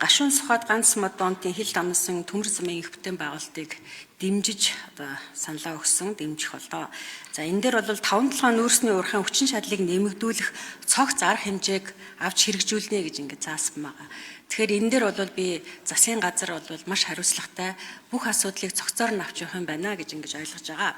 Гашуун сухад ганц модонтын хил дамнасан төмөр замын их бүтээн байгуулалтыг дэмжиж одоо саналаа өгсөн, дэмжих болоо. За, энэ дээр бол 5 толгойн нүүрсний уурхайн хүчин чадлыг нэмэгдүүлэх цогц арга хэмжээг авч хэрэгжүүлнэ гэж ингээд заасан байгаа. Тэгэхээр энэ дээр бол би засгийн газар бол маш хариуцлагатай бүх асуудлыг цогцоор нь авч явах юм байна гэж ингэж ойлгож байгаа.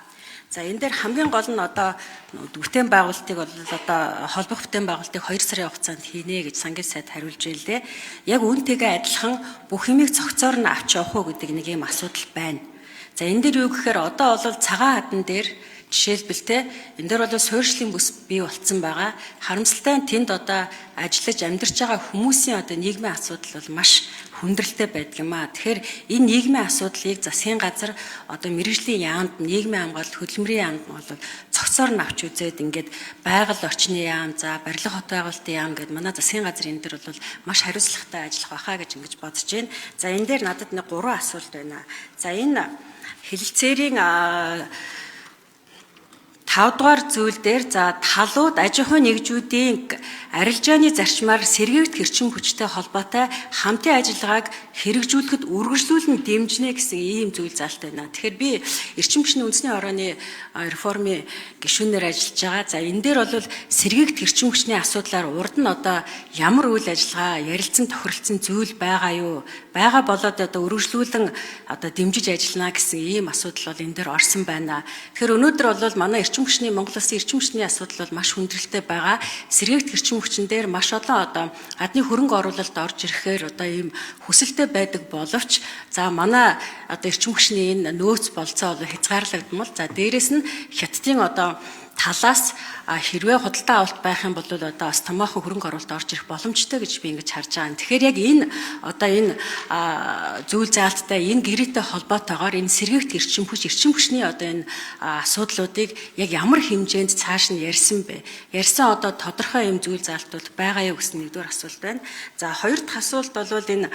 За, энэ дээр хамгийн гол нь одоо бүтээн байгуулалтыг бол одоо холбох бүтээн байгуулалтыг 2 сарын хугацаанд хийнэ гэж сангийн сайд хариулж байлээ. Яг үүнтэйгээ адилхан бүх юмыг цогцоор нь авч явах уу гэдэг нэг юм асуудал байна. За, энэ дээр юу гэхээр одоо бол цагаан хадан дээр жишээлбэл те энэ дээр бол суурьшлын бүс бий болцсон байгаа. Харамсалтай нь тэнд одоо ажиллаж амьдарч байгаа хүмүүсийн одоо нийгмийн асуудал бол маш хүндрэлтэй байдаг юм аа. Тэгэхээр энэ нийгмийн асуудлыг засгийн газар одоо мэргэжлийн яамд, нийгмийн хамгаалалт, хөдөлмөрийн яамд нь бол цогцоор нь авч үзээд ингээд байгаль орчны яам, за барилга хот байгуулалтын яам гэдээ манай засгийн газар энэ дээр бол маш хариуцлагатай ажиллах байхаа гэж ингэж бодож байна. За, энэ дээр надад нэг 3 асуулт байна. За, энэ хэлэлцээрийн 5 дугаар зүйл дээр за талууд аж ахуйн нэгжүүдийн арилжааны зарчмаар сэргээгдэх эрчим хүчтэй холбоотой хамтын ажиллагааг хэрэгжүүлэхэд үргэлжлүүлэн дэмжинэ гэсэн ийм зүйл заалт байна. Тэгэхээр би эрчим хүчний үндэсний хорооны реформын гишүүнээр ажиллаж байгаа. За, энэ дээр бол сэргээгдэх эрчим хүчний асуудлаар урд нь одоо ямар үйл ажиллагаа ярилцсан, тохиролцсон зүйл байгаа юу? Байгаа болоод одоо үргэлжлүүлэн одоо дэмжиж ажиллана гэсэн ийм асуудал бол энэ дээр орсон байна. Тэгэхээр өнөөдөр бол манай эрчим хүчний Монгол улсын эрчим хүчний асуудал бол маш хүндрэлтэй байгаа. Сэргээгдэх эрчим хүчин дээр маш олон одоо гадны хөрөнгө оруулалт орж ирэхээр одоо ийм хүсэлтэй байдаг боловч за манай одоо эрчим хүчний энэ нөөц болцоо бол хязгаарлагдмал. За, дээрэс нь Хятадын одоо талаас хэрвээ худалдаа авалт байх юм бол одоо бас томоохон хөрөнгө оруулалт орж ирэх боломжтой гэж би ингэж харж байгаа. Тэгэхээр яг энэ одоо энэ зүйл заалттай энэ гэрээтэй холбоотойгоор энэ сэргээгдэх эрчим хүч, эрчим хүчний одоо энэ асуудлуудыг яг ямар хэмжээнд цааш нь ярьсан бэ? Ярьсан одоо тодорхой юм зүйл заалтууд байгаа юу гэсэн нэгдүгээр асуулт байна. За, хоёр дахь асуулт бол энэ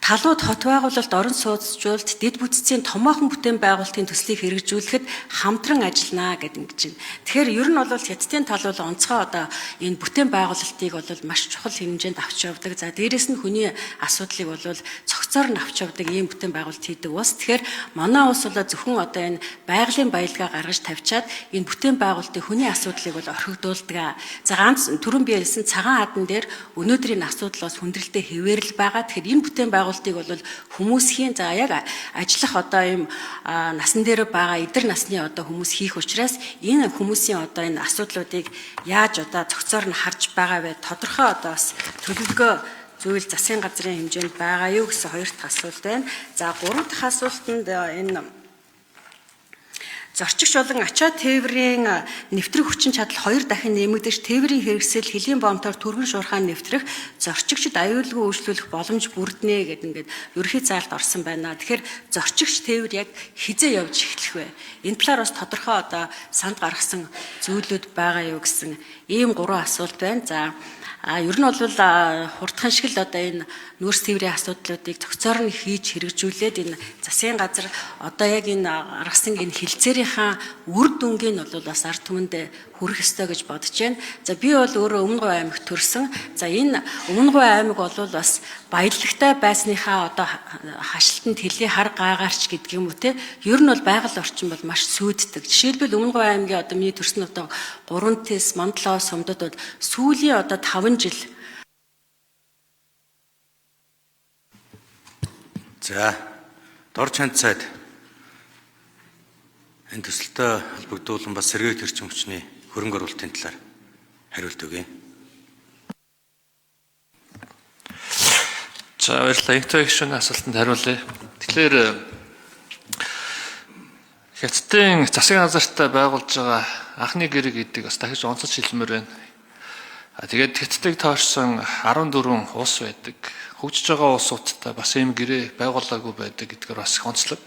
талууд хот байгуулалт, орон сууцчлалт, дэд бүтцийн томоохон бүтээн байгуулалтын төслийг хэрэгжүүлэхэд хамтран ажиллана гэдэг ингэж байна. Тэгэхээр ер нь бол Хятадын тал бол онцгой одоо энэ бүтээн байгуулалтыг бол маш чухал хэмжээнд авч явдаг. За, дээрэс нь хүний асуудлыг бол цогцоор нь авч явдаг ийм бүтээн байгуулалт хийдэг улс. Тэгэхээр манай улс бол зөвхөн одоо энэ байгалийн баялгаа гаргаж тавьчаад энэ бүтээн байгуулалтын хүний асуудлыг бол орхигдуулдаг. За, ганц түрүүн би хэлсэн цагаан хадан дээр өнөөдрийн асуудал бас хүндрэлтэй хэвээрэл байгаа. Тэгэхээр энэ бүтээн байгуулалтыг бол хүмүүсхийн за яг ажиллах одоо ийм насан дээр байгаа эдэр насны одоо хүмүүс хийх учраас энэ хүмүүсийн одоо энэ асуудлуудыг яаж одоо цогцоор нь харж байгаа вэ? Тодорхой одоо бас төлөвлөгөө зүйл засгийн газрын хэмжээнд байгаа юу гэсэн хоёр дахь асуулт байна. За, гурав дахь асуултанд энэ зорчигч болон ачаа тээврийн нэвтрэх хүчин чадал 2 дахин нэмэгдэж, тээврийн хэрэгсэл хөлийн бомтоор түргэн шуурхай нэвтрэх зорчигчд аюулгүй үйлчлүүлэх боломж бүрднэ гэдэг ингээд ерөнхий заалт орсон байна. Тэгэхээр зорчигч тээвэр яг хизээ явж эхлэх вэ? Энэ талаар бас тодорхой одоо санд гаргасан зүйлүүд байгаа юу гэсэн ийм гурван асуулт байна. За, ер нь бол хурдхан шиг л одоо энэ нүүрс тээврийн асуудлуудыг цогцоор нь хийж хэрэгжүүлээд энэ засгийн газар одоо яг энэ гаргасан энэ хэлцээрийнхаа үр дүнгийг нь бол бас ард түмэнд хүргэх ёстой гэж бодож байна. За, би бол өөрөө Өмнө Говь аймагт төрсэн. За, энэ Өмнө Говь аймаг бол бас баялагтай байсныхаа одоо хашлтанд хөлийн хар гаагаарч гэдэг юм уу те. Ер нь бол байгаль орчин бол маш сүйддэг. Жишээлбэл Өмнө Говь аймгийн одоо миний төрсэн одоо 3 тэс Мандлаа сумдад бол сүүлийн одоо 5 жил. За, дор чанд сайд энэ төсөлтөй холбогдуулан бас сэргээгдэх эрчим хүчний хөрөнгө оруулалтын талаар хариулт өгье. За, баярлалаа. Инхтой гишүүний асуултанд хариулъя. Тэгэхээр Хятадын засгийн газартай байгуулж байгаа анхны гэрээ гэдэг бас дахиж онцолж хэлмээр байна. Тэгээд Хятадыг тойрсон 14 улс байдаг. Хөгжиж байгаа улсуудтай бас ийм гэрээ байгуулаагүй байдаг гэдгээр бас их онцлог.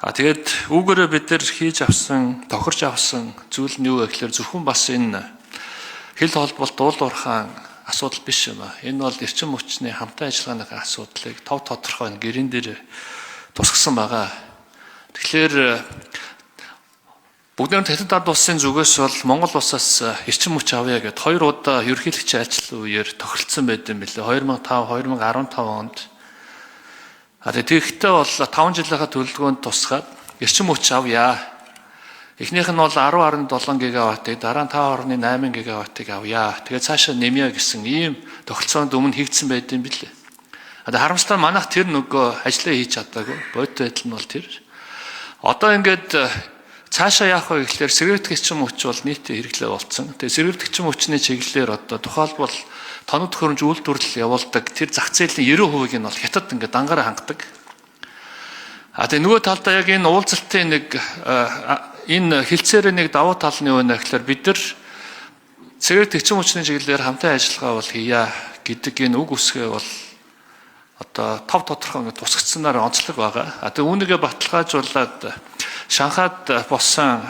Тэгээд үүгээрээ бид нар хийж авсан, тохирч авсан зүйл нь юу вэ гэхээр зөвхөн бас энэ хил холболт уул уурхаан асуудал биш юм а. Энэ бол эрчим хүчний хамтан ажиллагааны асуудлыг тов тодорхой энэ гэрэн дээр тусгасан байгаа. Тэгэхээр Бүгд нэг Хятад ард улсын зүгээс бол Монгол улсаас эрчим хүч авъя гэд хоёр удаа ерөнхийлөгчийн айлчлалын үеэр тохиролцсон байт юм билээ. 2005, 2015 онд. А тэгэхдээ бол 5 жилийнхаа төлөвлөгөөнд тусгаад эрчим хүч авъя. Эхнийх нь бол 10.7 гигаваттыг, дараа нь 5.8 гигаваттыг авъя. Тэгээд цаашаа нэмье гэсэн ийм тохиролцоонд өмнө хийгдсэн байт юм билээ. А харамсалтай манайх тэр нөгөө ажлаа хийж чадаагүй. Бодит байдал нь бол тэр. Одоо ингээд цаашаа яах вэ гэхлээр сэргээгдэх эрчим хүч бол нийтийн хэрэглээ болсон. Тэгээ сэргээгдэх эрчим хүчний чиглэлээр одоо тухайлбал тоног төхөөрөмж үйлдвэрлэл явуулдаг тэр зах зээлийн 90%-ийг нь бол Хятад ингээд дангаараа хангадаг. А тэгээ нөгөө талдаа яг энэ уулзалтын нэг энэ хилцээрээ нэг давуу тал нь юу вэ гэхлээр бид нар сэргээгдэх эрчим хүчний чиглэлээр хамтын ажиллагаа бол хийя гэдэг энэ үг үсгээ бол одоо тов тодорхой ингээд тусгацсанаар онцлог байгаа. А тэгээ үүнийгээ баталгаажуулаад Шанхайд болсон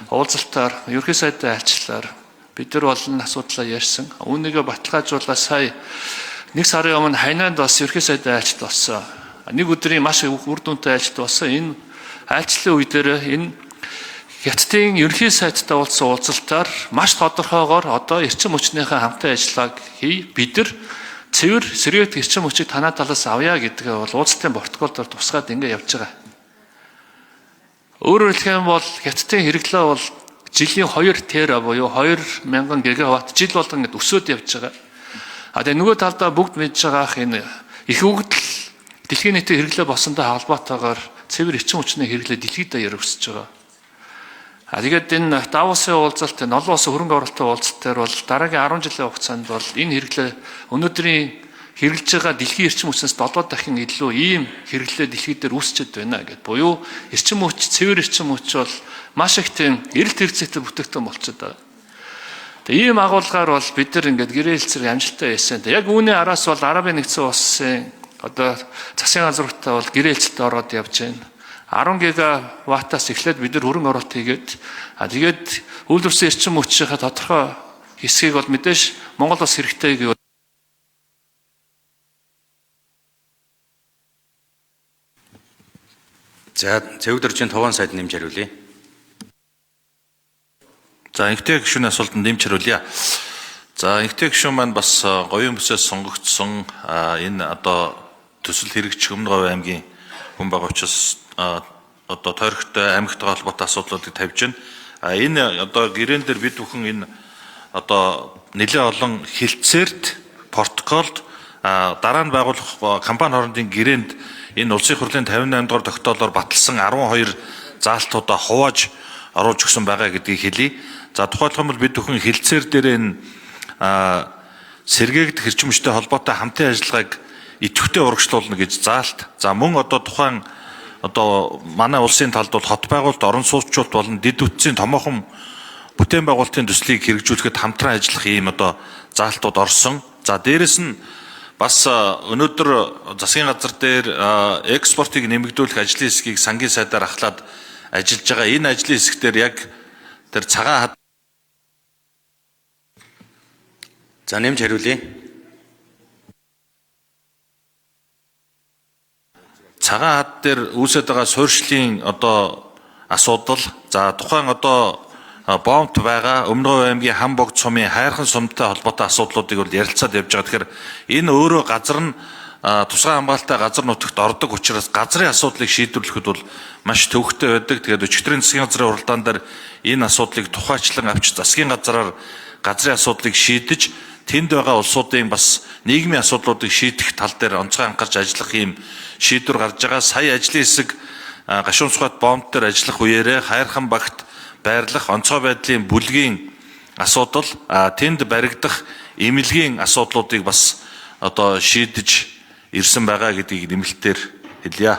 уулзалтаар ерөнхий сайдын айлчлалаар бид нар бол энэ асуудлаа ярьсан. Үүнийгээ баталгаажуулаад сая нэг сарын өмнө Хайнанд бас ерөнхий сайдын айлчлалт болсон. Нэг өдрийн маш үр дүнтэй айлчлалт болсон. Энэ айлчлалын үе дээр энэ Хятадын ерөнхий сайдтай уулзсан уулзалтаар маш тодорхойгоор одоо эрчим хүчнийхээ хамтын ажиллагааг хий. Бид нар цэвэр сэргээгдэх эрчим хүчийг танай талаас авъя гэдгээ бол уулзалтын протоколдоор тусгаад ингэ явж байгаа. Өөрөөр хэлэх юм бол Хятадын хэрэглээ бол жилийн 2 тера буюу 2000 гигаватт жил болгон ингэ өсөөд явж байгаа. А тэгээ нөгөө талдаа бүгд мэдж байгаах энэ их өгдөл дэлхийн нийтийн хэрэглээ болсонтой холбоотойгоор цэвэр эрчим хүчний хэрэглээ дэлхийд даяар өсөж байгаа. А тэгээд энэ Давосын уулзалт, энэ олон улсын хөрөнгө оруулалтын уулзалт дээр бол дараагийн 10 жилийн хугацаанд бол энэ хэрэглээ өнөөдрийн хэрэглэж байгаа дэлхийн эрчим хүчнээс 7 дахин илүү ийм хэрэглээ дэлхийд дээр үүсчихэд байна гэд. Буюу эрчим хүч, цэвэр эрчим хүч бол маш их тийм эрэлт хэрэгцээтэй бүтээгдэхүүн болчиход байгаа. Тэгээ ийм агуулгаар бол бид нар ингээд гэрээ хэлцэрэг амжилттай байсан. Яг үүний араас бол Арабын нэгдсэн улсын одоо засгийн газруудтай бол гэрээ хэлцэлд ороод явж байна. 10 гигаваттаас эхлээд бид нар хөрөнгө оруулалт хийгээд тэгээд үйлдвэрлэсэн эрчим хүчийнхээ тодорхой хэсгийг бол мэдээж Монгол улс хэрэгтэй гэвэл За Цэвэг дөржийн Товон сайд нэмж хариулъя. За энхтэй гишүүний асуултанд нэмж хариулъя. За энхтэй гишүүн маань бас говийн бүсээс сонгогдсон энэ одоо төсөл хэрэгжих Өмнө Говь аймгийн хүн байгаа учраас одоо тойрогтой аймагтайгаа холбоотой асуудлуудыг тавьж байна. Энэ одоо гэрээн дээр бид бүхэн энэ одоо нэлээд олон хилцээрт протоколд дараа нь байгуулах компани хоорондын гэрээнд энэ улсын хурлын 58 дугаар тогтоолоор баталсан 12 заалтуудаа хувааж оруулж өгсөн байгаа гэдгийг хэлье. За тухайлах юм бол бид бүхэн хилцээр дээр энэ сэргээгдэх эрчим хүчтэй холбоотой хамтын ажиллагааг идэвхтэй урагшлуулна гэж заалт. За мөн одоо тухайн одоо манай улсын талд бол хот байгуулалт, орон сууцчлалт болон дэд бүтцийн томоохон бүтээн байгуулалтын төслийг хэрэгжүүлэхэд хамтран ажиллах ийм одоо заалтууд орсон. За дээрэс нь бас өнөөдөр засгийн газар дээр экспортыг нэмэгдүүлэх ажлын хэсгийг сангийн сайдаар ахлаад ажиллаж байгаа. Энэ ажлын хэсэг дээр яг тэр цагаан хад За нэмж хариулъя. Цагаан хад дээр үүсээд байгаа суурьшлын одоо асуудал, за тухайн одоо бомбт байгаа Өмнө Говь аймгийн Хам богд сумын хайрхан сумтай холбоотой асуудлуудыг бол ярилцаад явж байгаа. Тэгэхээр энэ өөрөө газар нь тусгай хамгаалалттай газар нутагт ордог учраас газрын асуудлыг шийдвэрлэхэд бол маш төвөгтэй байдаг. Тэгээд өчигдрийн засгийн газрын хуралдаан дээр энэ асуудлыг тухайчлан авч засгийн газраар газрын асуудлыг шийдэж тэнд байгаа улсуудын бас нийгмийн асуудлуудыг шийдэх тал дээр онцгой анхаарч ажиллах ийм шийдвэр гарч байгаа. Сая ажлын хэсэг Гашуун Сүхбат бомб дээр ажиллах үеэрээ хайрхан багт байрлах онцгой байдлын бүлгийн асуудал, тэнд баригдах эмнэлгийн асуудлуудыг бас одоо шийдэж ирсэн байгаа гэдгийг нэмэлтээр хэлье.